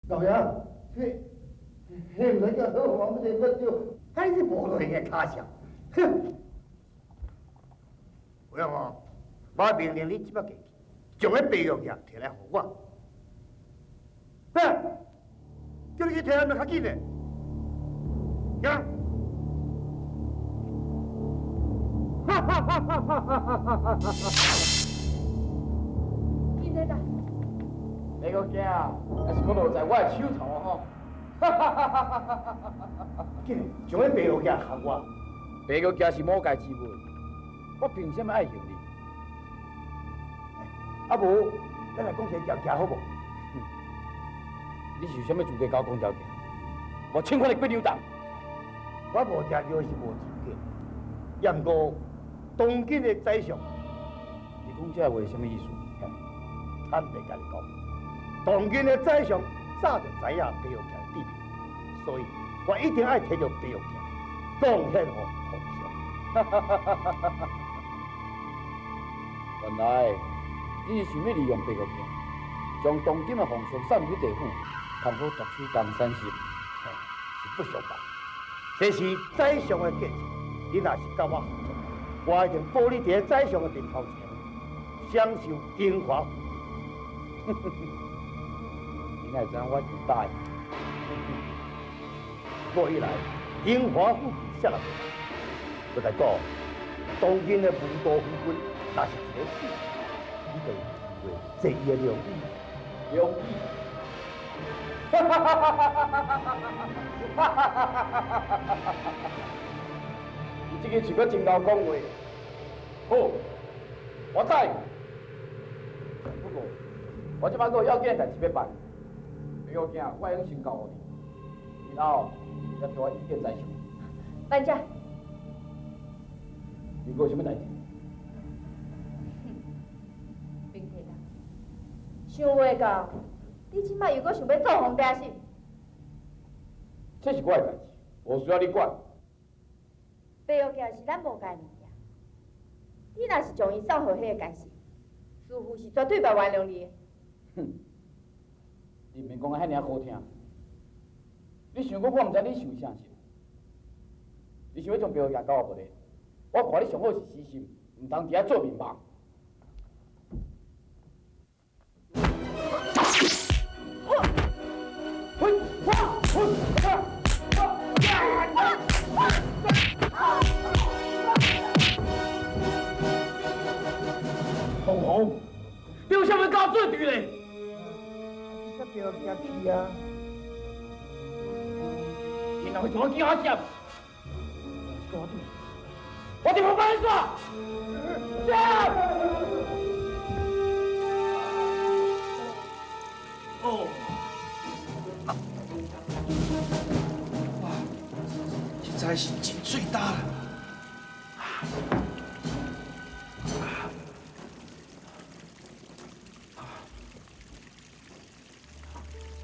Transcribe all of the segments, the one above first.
老爺，彼毋使叫好王，這不對，還是無路用的跤數。哼！有影無？我命令你這擺過去，將彼白玉鏡提來予我。嘿，叫你去提來，咪較緊嘞。行。哈哈哈哈哈哈哈！金太太。白玉鏡，還是閣落在我的手頭吼！哈哈哈哈哈！緊，將彼白玉鏡予我。白玉鏡是魔界之物，我憑啥物愛還你？啊無，咱來講一個條件好無？你是有啥物資格佮我講條件？我槍法的幾兩重？我無條件是無資格，也毋過當今的宰相，你講這話啥物意思？坦白共你講，當今的宰相早就知影白玉鏡的秘密，所以我一定愛提著白玉鏡，貢獻予皇上。原來你是想欲利用白玉鏡，將當今的皇上送入去地府，通好奪取江山是？嘿，實不相瞞，這是宰相的計策。你若是佮我合作，我一定保你佇宰相的殿頭前享受榮華富貴。你哪會知影我會答應？自古以來，榮華富貴啥人袂愛？我來講，當今的文道夫君，若是一个死，你就有機會坐伊的龍椅。龍椅。哈哈哈哈哈！你這个是閣真𠢕講話。好，我答應。不過，我這擺閣有要緊的代誌欲辦，白玉鏡，我會用先交予你，然後你才替我引見宰相。慢者。你閣有啥物代誌？明天啊，想袂到，你這擺又閣想欲做皇帝是？這是我的代誌，無需要你管。白玉鏡是咱無家的物件，你若是將伊送予彼个奸臣，師父是絕對袂原諒你的。哼，你毋免講甲遐爾好聽。你想講我毋知你想啥是？你想欲將白玉鏡交我無咧？我看你上好是死心，毋通佇遐做面目。紅紅，你為啥物佮我做對咧？你才白玉鏡去啊！你若會將我叫阿閃，跟我對，我就無辦法。哦，哇，實在是真水焦啦！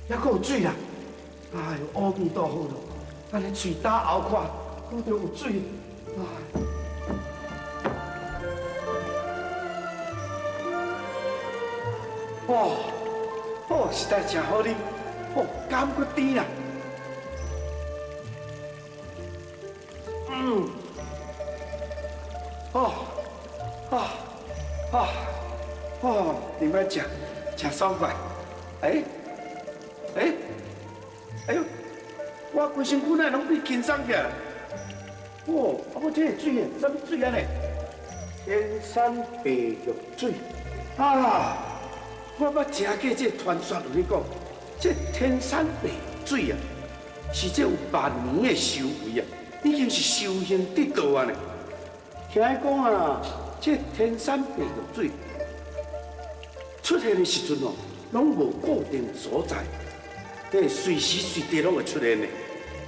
猶閣有水啦！哎喲，阿彌陀佛咯，按呢喙焦喉渴，拄著有水，哎。哦，哦，實在誠好啉，哦，甘閣甜啦。嗯，哦，哦，哦，哦，啉了誠誠爽快。欸，欸，哎喲，我規身軀哪會攏變輕鬆起來？哦，啊，我這個水，啥物水按呢？天山白玉水啊！我捌聽過這個傳說，有咧講，這天山白玉水啊，是這有萬年的修為啊，已經是修行得道啊呢。聽講啊，這天山白玉水出現的時陣哦，攏無固定的所在，這隨時隨地攏會出現的。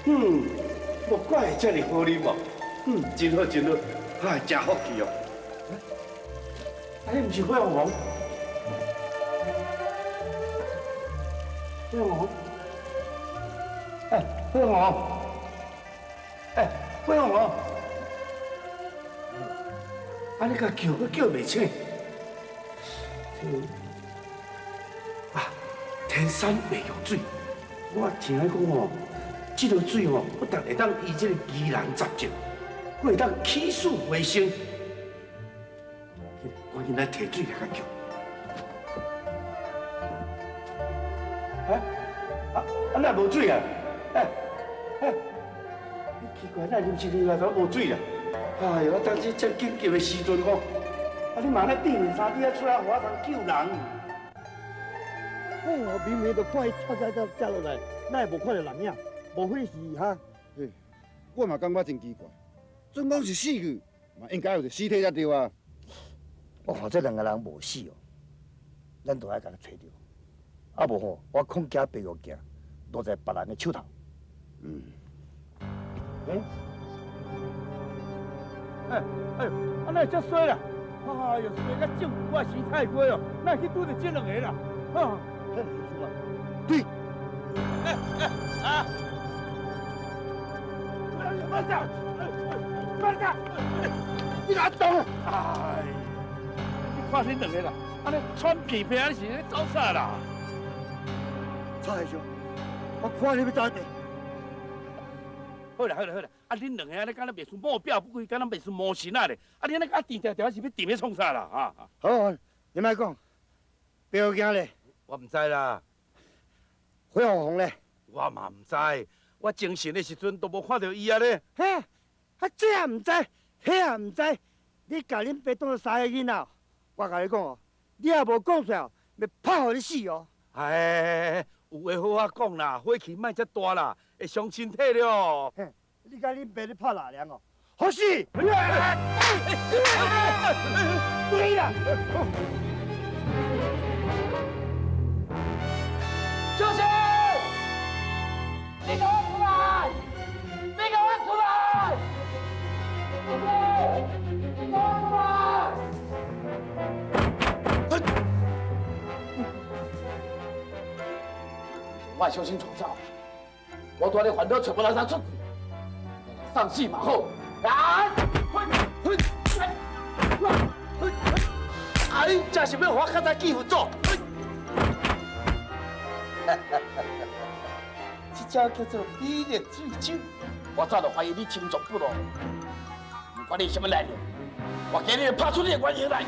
嗯，無怪會遮爾好啉哦。嗯，真好真好，哎，真福氣哦。啊，彼毋是火鳳凰？火鳳凰？哎，火鳳凰！哎，火鳳凰！啊，你共叫，閣叫袂醒。這啊，天山白玉水，我听讲吼，这条水吼，不但会当医这个疑难杂症，阁会当起死回生。赶紧来提水来较急。啊啊啊！哪无水啊？哎哎，奇怪，哪啉一啉来怎无水啦？哎哟，当时这紧急的时阵吼，啊你嘛咧甜面衫底仔出来，予我通救人。我明明就看伊跳跳跳跳落来，哪会无看著人影？无非是哈？嘿，我嘛感觉真奇怪，准讲是死去，嘛应该有一个尸体才对啊。我看这两个人无死哦，咱都爱共伊揣著。啊无吼，我恐惊白玉镜落在别人的手头。嗯。欸？哎哎，啊哪会遮衰啦？哎哟，衰甲种我生菜瓜哦，哪会去拄著这两个啦？啊！对。哎哎啊！慢点，慢点，你哪动？哎，你看恁两个啦，按呢喘气皮，是咧走啥啦？蔡兄，我看你欲走佗。好啦好啦好啦，啊恁两个按呢敢若袂输某表不开，敢若袂输魔神仔咧？啊你按呢啊甜条条是欲踮咧创啥啦？啊！好，你莫讲，白玉镜咧？我毋知啦。火红红咧？我嘛毋知，我精神的时阵都无看著伊啊咧。嘿，啊这也毋知，彼也毋知，你共恁爸当做三个囡仔，我共你讲哦，你也无讲出来，欲拍予你死哦。哎，有话好好讲啦，火气莫遮大啦，会伤身体了。嘿，你共恁爸咧拍哪梁哦？好死！对啦。小心！你给我出来！你给我出来！你给我出来！我小心创啥？我拄仔咧烦恼，揣无人通出去，送死嘛好。啊！啊！你真是欲予我较早欺负祖？这招叫做美丽水酒。我早就怀疑你深藏不露，不管你是啥物来历，我今日就拍出你的原形来。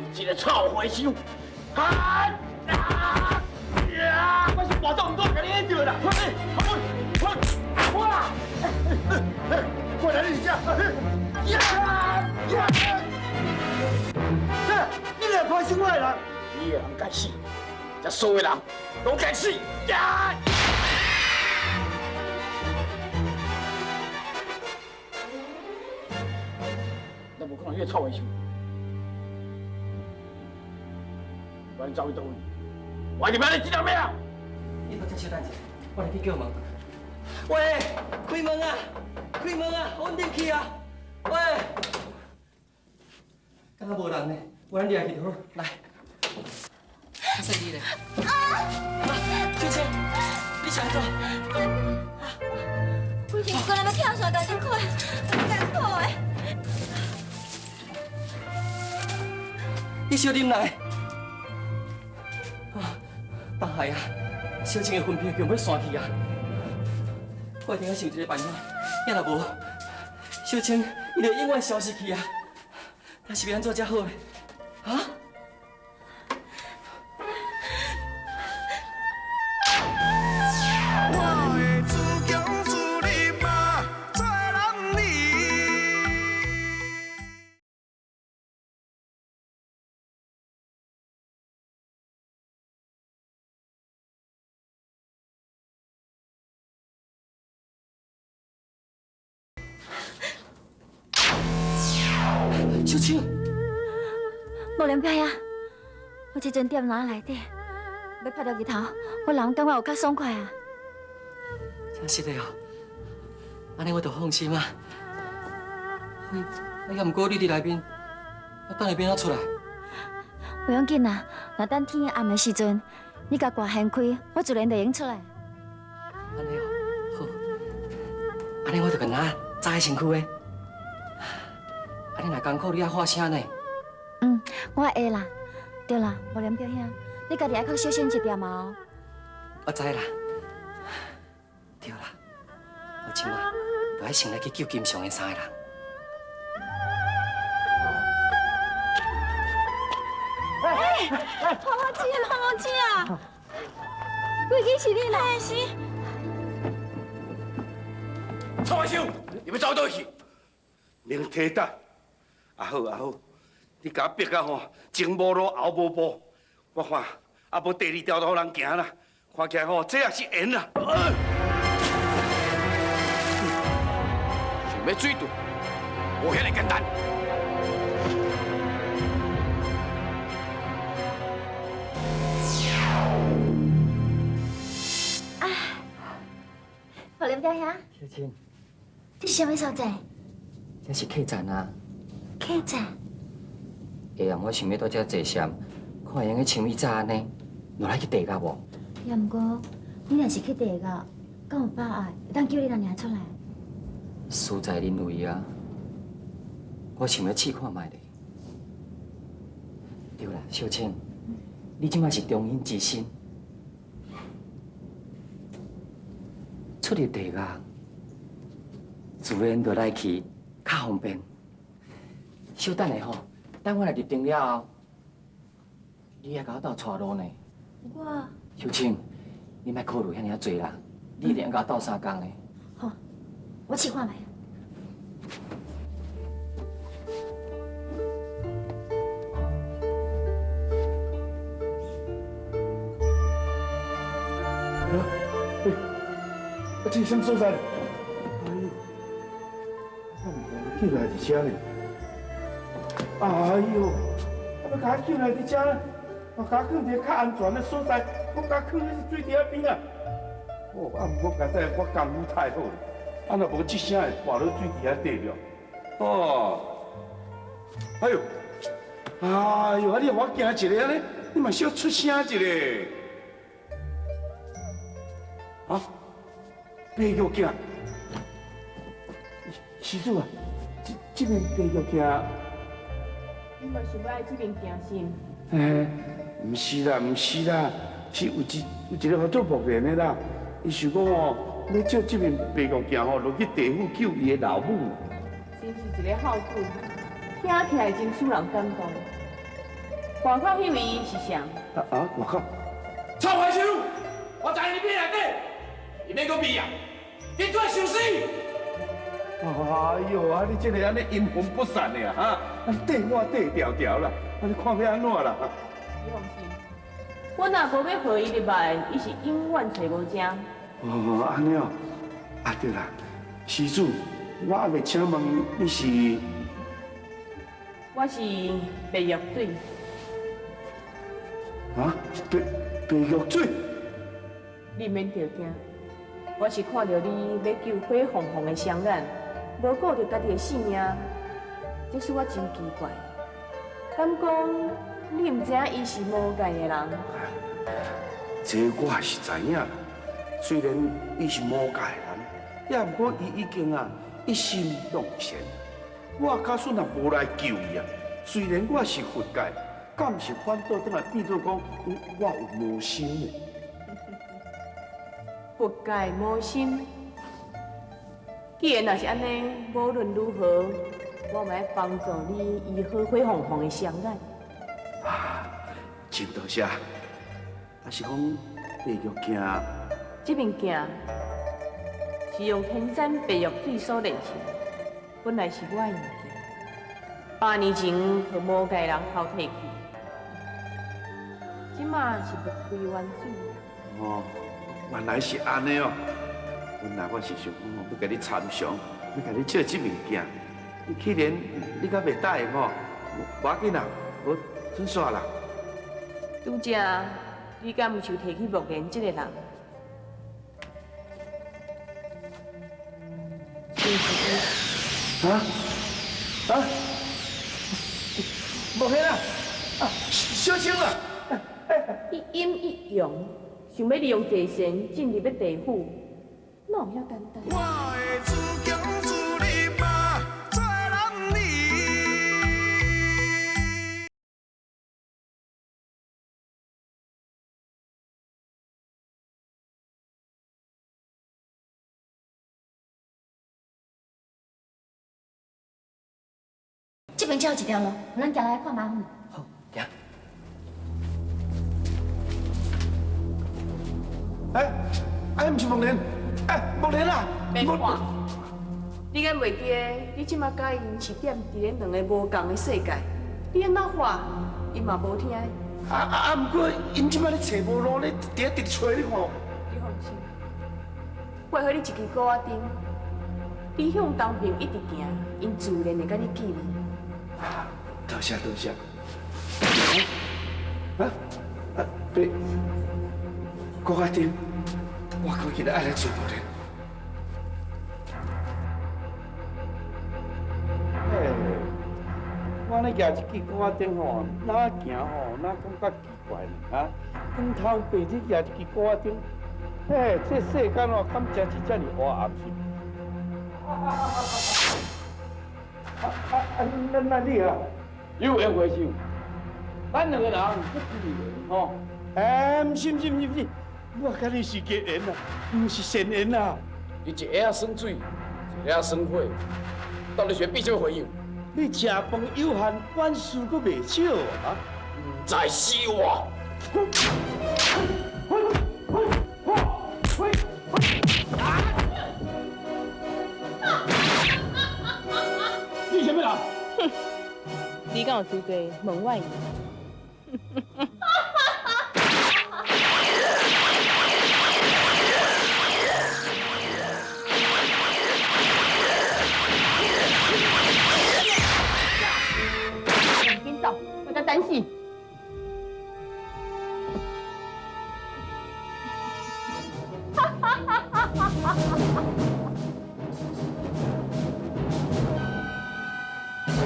你这个臭和尚！啊！呀！我是跋倒毋过，共你演著啦！哇！过来，你这！呀呀！你来关心我的人，你的人该死，这所有人拢该死！呀！那无可能，你个臭和尚！不管你走去佗位，我一定要你这条命！你阁再稍等一下，我入去叫门。喂，开门啊！开门啊！阮入去啊！喂，敢若无人呢？无人入来去就好。来，较细腻咧。啊！小青，你是按怎？规身躯若欲跳线共辛苦，艰苦的。你小忍耐。啊，大海啊，小青的魂魄强欲散去啊！我一定要想一个办法，要若无，小青伊就永远消失去啊！他是欲按怎才好呢？啊？我的自强自立嘛，做男儿。小青，无良表呀，我这阵踮篮内底，欲拍著日头，我人感觉有较爽快啊。真实的哦，按呢我就放心啊。啊，也毋过你伫内面，啊，等下欲按怎出来？袂要紧啦，若等天暗的时阵，你共挂掀开，我自然就会用出来。按呢哦，好，按呢我就共咱扎喺身躯的。啊，你若艰苦，你愛喊聲呢？嗯，我會啦。對啦，無連表兄，你家己愛較小心一點哦。我知啦。對啦，我這擺就愛先來去救金上的三个人。哎，鳳凰姐，鳳凰姐啊！鬼記是你啦？是。臭和尚，你欲走佗去？明提达，啊好啊好，你共我逼到吼前无路后无步，我看啊无第二条路通行啦，看起来吼这也是缘啦。想欲水遁，无遐尔简单。啊，玉林表兄，小青，這是啥物所在？這是客棧啊。客棧。會啊，我想欲佇遮坐禪，看會用得像以早按呢，落來去地獄無？也毋過，你若是去地獄，敢有把握會當救你老娘出來？事在人為啊，我想欲試看覓咧。對啦，小青，你這擺是中陰之身，出入地獄，自然就來去較方便。稍等下吼，等我來入定了後，你愛共我鬥帶路呢。我。小青，你莫考慮遐爾仔濟啦，你一定共我鬥相共的。好，我試看覓。啊，這是啥所在？哎呦，我毋知救來佇遮呢。哎呦，啊，欲共我救來佇遮，我共我囥佇較安全的所在，我共我囥佇水池仔邊啊。哦，啊，毋過佳哉我功夫太好了，啊，若無這聲會跋落水池仔底了。哦，哎呦，哎呦，啊，你予我驚一下按呢，你嘛小出聲一下。啊，白玉鏡，施主啊，這面白玉鏡。你嘛想欲愛這面鏡是？嘿，毋是啦，毋是啦，是有一個叫做木蓮的啦。伊想講哦，欲借這面白玉鏡吼，落去地府救伊的老母。真是一個孝子，聽起來真使人感動。外口彼位是誰？啊，外口。臭和尚，我知你變內底，你免閣避啊！你做想死！哎呦，啊！你這个按呢陰魂不散的啊，哈！啊，你綴我綴牢牢啦，啊，你看欲按怎啦？你放心，我若無欲予伊入來，伊是永遠揣無正。哦，按呢哦，啊對啦，施主，我猶未請問你是？我是白玉水。啊，白玉水？你免著驚，我是看著你欲救火鳳凰的雙眼。無顧著家己的性命，這使我真奇怪。敢講你毋知影伊是魔界的人？這我也是知影。雖然伊是魔界的人，也毋過伊已經啊一心向善。我假使若無來救伊啊，雖然我是佛界，敢毋是反倒轉來變做講我有魔心呢？佛界魔心。既然若是按呢，無論如何，我嘛欲幫助你醫好火鳳凰的雙眼。啊，真多謝。啊是講白玉鏡，這面鏡是用天山白玉水所煉成，本來是我的物件，8年前予魔界人偷提去，這馬是物歸原主。哦，原來是按呢哦。本來我是想講吼，欲共你參詳，欲共你借這面鏡。你既然你閣袂答應吼，無要緊啦，無準煞啦。拄才你敢毋是有提起木蓮這個人？是毋是伊？啊？啊？木蓮啊！啊，小青啊！一陰一陽，想欲利用坐仙進入欲地府。哪有遐簡單？我的自強自立嘛，做男兒。這邊只有一條路，咱行來看覓。好，行。哎，哎，毋是木蓮，哎，木蓮啊！免看，你敢袂記得？你這馬佮𪜶是踮佇咧兩個無仝的世界，你按怎喊，𪜶嘛無聽。毋過𪜶這馬咧揣無路咧，佇咧直揣你看。你放心，我會予你一支鼓仔釘，你向東邊一直行，𪜶自然會佮你見面。多謝多謝。啊啊，別，鼓仔釘，我趕緊愛來揣木蓮。我按呢舉一支鼓仔釘吼，哪行吼，哪感覺奇怪呢？啊，光頭白日舉一支鼓仔釘，嘿，這世間哦，敢真是遮爾黑暗是？那你啊，有緣回首，咱兩個人不結緣吼。哎，毋是毋是毋是毋是，我佮你是結緣啊，毋是善緣啊。你一下仔耍水，一下仔耍火，到底是變啥物回應？你食飯有限，管事閣袂少啊！毋知死活。你啥物人？哼，你敢有資格問我？緊走，我才等死。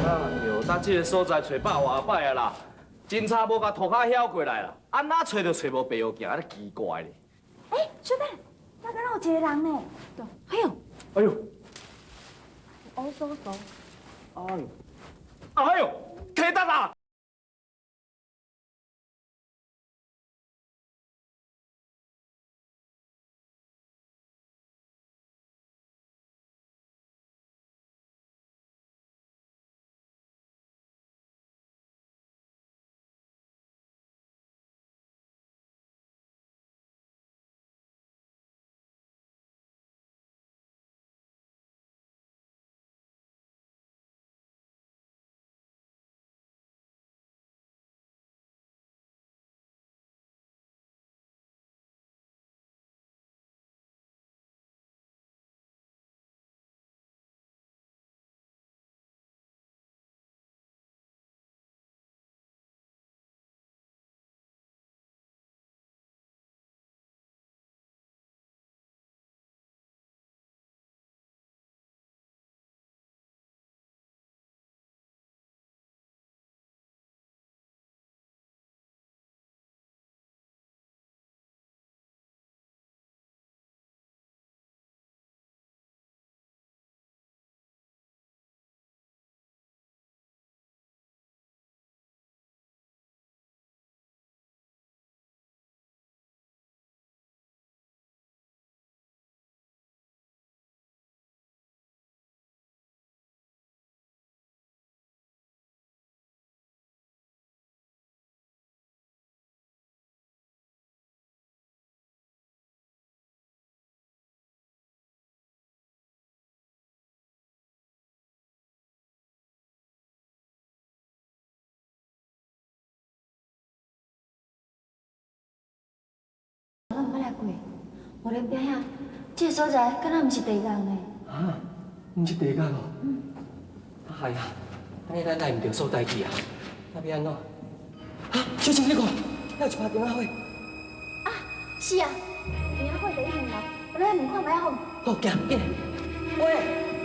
哎呦，咱這個所在揣百外擺啊啦，真差無共塗跤曉過來啦，按怎揣都揣無白玉鏡，按呢奇怪咧。哎，小等，那敢若有一個人呢？對，哎呦，哎呦，烏索索，哎呦，哎呦，提得啦！我毋捌來過，無連表兄，這個所在敢若毋是地獄呢？啊，毋是地獄哦。嗯。哎呀，按呢咱來毋著所在去啊，那欲按怎？啊，小青，你看，遐有一排燈仔火。啊，是啊，燈仔火佇咧向內，咱來問看覓仔好。好，行，緊。喂，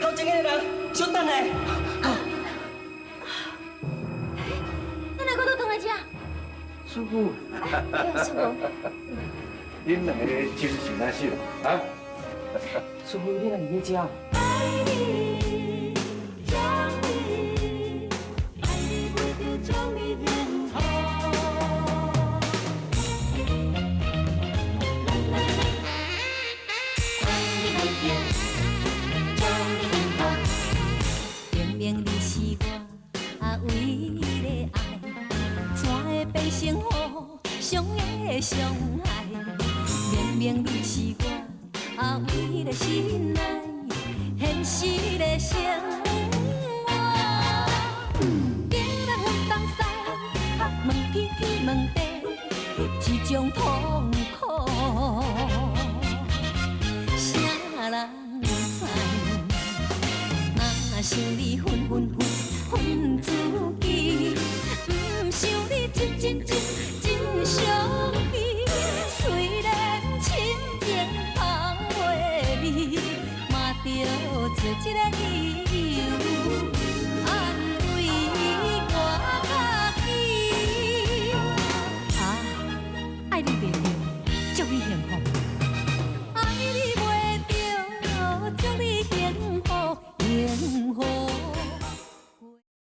頭前那個人，小等下。啊。咱來閣倒轉來遮。師傅。哎，師傅。恁兩個精神啊是啊？師傅，你哪佇咧遮？明明你是我，为了心内现实的生活。叫人恨东西，问天天问地，这种痛苦，啥人知？若想你恨恨恨恨自己，毋想你真真真真伤悲。雖然深情放袂離，嘛著做一个伊。